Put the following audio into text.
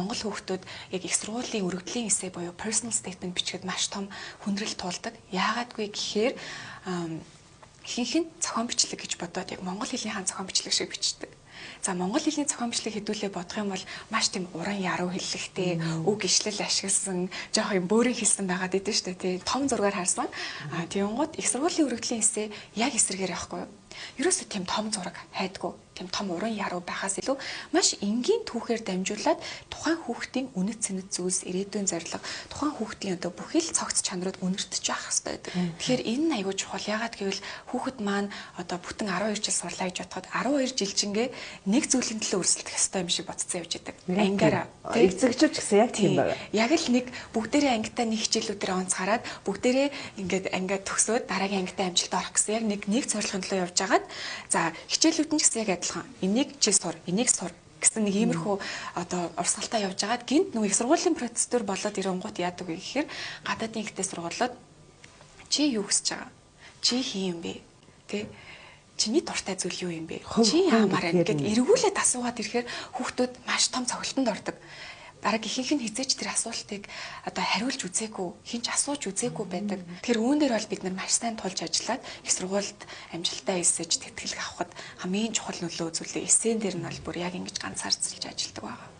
Монгол хүүхдүүд яг их сургуулийн өргөдлийн эссе буюу personal statement бичихэд маш том хүндрэл туулдаг. Яагаадгүй гэхээр ихэнх нь зохион бичлэг гэж бодоод яг монгол хэлнийхаа зохион бичлэг шиг бичдэг. За, монгол хэлний зохион бичлэг хэдүүлээ бодох юм бол маш тийм уран яруу хэллэгтэй, үг ишлэл ашигласан, жоох юм бөөрийн хэлсэн байгаад идэв штэ, тий. Том зургаар харсан. А тэгэнгუთ их сургуулийн өргөдлийн эссе яг эсрэгээр явахгүй юу? Ерөөсөө тийм том зураг хайдгүй. Тийм том уран яруу байхаас илүү маш энгийн түүхээр дамжуулаад тухайн хүүхдийн үнэт цэнэт зүйлс, ирээдүйн зорилго, тухайн хүүхдийн одоо бүхий л цогц чанарууд үнэртэж байх хэрэгтэй байдаг. Тэгэхээр энэ нь аягүй чухал. Яагаад гэвэл хүүхэд маань одоо бүтэн 12 жил сурлаа гэж бодоход 12 жилчингээ нэг зүйлийн төлөө өрсөлдөх ёстой юм шиг бодцсон явж идэг. Ангиараа. Эцэгчүүд ч гэсэн яг тийм байна. Яг л нэг бүгдээрээ ангитай нэг хичээлүүдээр онц гараад, бүгдээрээ ингээд ангиа төгсөөд дараагийн ангитай амжилтаа орох гэсэн яг нэг нэг зорилгын төлөө явж хагаад, за, хичээлүүд нь ч гэсэн яг адилхан. Энийг чи сур, энийг сур гэсэн нэг иймэрхүү одоо урсгалтай явж хагаад гинт нөгөө их сургуулийн процедур болоод ирэнгуут яадаг вэ гэхээр гадаадын ихтэй сургуулиуд чи юу хүсэж байгаа? Чи хин юм бэ? Тэ? Чиний дуртай зүйл юу юм бэ? Чи яамаар байна гэд эргүүлээд асуугаад ирэхээр хүүхдүүд маш том цогцолтонд ордог. Бараг ихэнх нь хизээч тэр асуултыг одоо хариулж үзээгүй, хинч асууж үзээгүй байдаг. Тэгэхээр үүн дээр бол бид нар маш сайн тулж ажиллаад их сургуульд амжилттай эсэж тэтгэлэг авахад хамгийн чухал нөлөө үзүүлээ. Эсэн дээр нь бол бүр яг ингэж ганцаарцлж ажилладаг байгаа.